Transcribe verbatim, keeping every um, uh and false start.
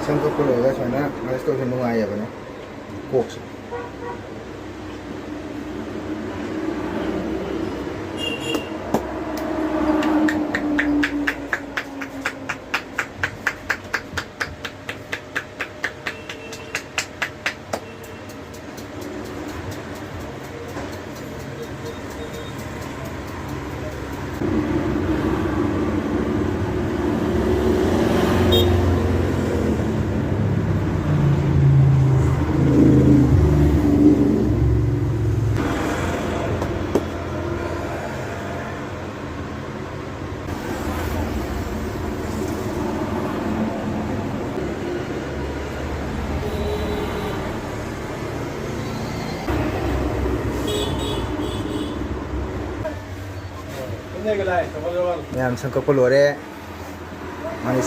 ꯁꯝ ꯀꯛꯄ ꯂꯣꯏꯔꯒ ꯁꯨꯃꯥꯏꯅ ꯃꯥꯂꯤꯁ ꯇꯧꯕꯁꯦ ꯅꯨꯡꯉꯥꯏꯌꯦꯕꯅꯦ ꯀꯣꯛꯁꯦ꯫ ꯃꯌꯥꯝ ꯁꯝ ꯀꯛꯄ ꯂꯣꯏꯔꯦ꯫ ꯃꯥꯅ